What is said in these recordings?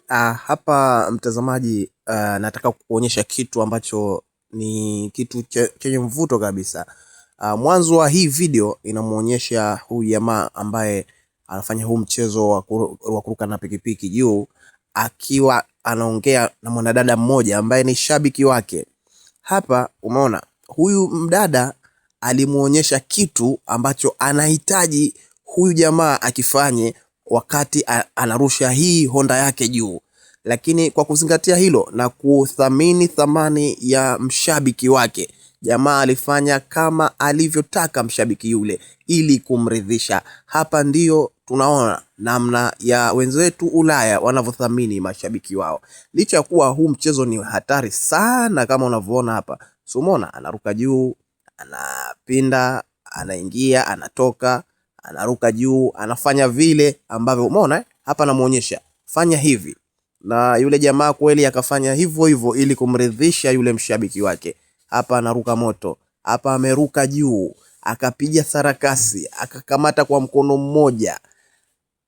Hapa mtazamaji, nataka kukuonyesha kitu ambacho ni kitu chenye mvuto kabisa. Mwanzo wa hii video inamuonyesha huyu jamaa ambaye anafanya huu mchezo wa kuruka na pikipiki juu akiwa anaongea na mwanadada mmoja ambaye ni shabiki wake. Hapa umeona huyu mdada alimuonyesha kitu ambacho anahitaji huyu jamaa akifanye wakati anarusha hii Honda yake juu. Lakini kwa kuzingatia hilo na kuthamini thamani ya mshabiki wake, jamaa alifanya kama alivyotaka mshabiki yule ili kumridhisha. Hapa ndiyo tunaona namna ya wenzetu Ulaya wanavyothamini mashabiki wao, licha ya kuwa huu mchezo ni hatari sana kama unavyoona hapa. Si umeona anaruka juu, anapinda, anaingia, anatoka, anaruka juu, anafanya vile ambavyo umeona hapa anamuonyesha fanya hivi, na yule jamaa kweli akafanya hivyo hivyo ili kumridhisha yule mshabiki wake. Hapa anaruka moto, hapa ameruka juu, akapiga sarakasi, akakamata kwa mkono mmoja.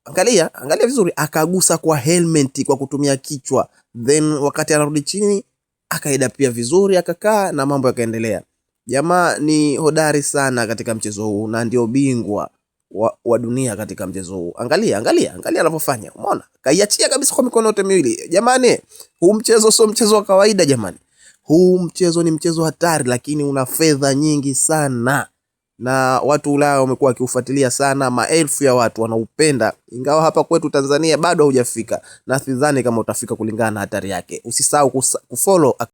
Angalia, angalia vizuri, akagusa kwa helmet kwa kutumia kichwa, then wakati anarudi chini akaidapia vizuri, akakaa na mambo yakaendelea. Jamaa ni hodari sana katika mchezo huu na ndio bingwa wa dunia katika mchezo huu. Angalia, angalia, angalia anavyofanya. Umeona? Kaiachia kabisa kwa mikono yote miwili. Jamani, huu mchezo sio mchezo wa kawaida jamani. Huu mchezo ni mchezo hatari, lakini una fedha nyingi sana, na watu Ulaya wamekuwa wakiufuatilia sana, maelfu ya watu wanaupenda, ingawa hapa kwetu Tanzania bado haujafika, na sidhani kama utafika kulingana na hatari yake. Usisahau kufollow.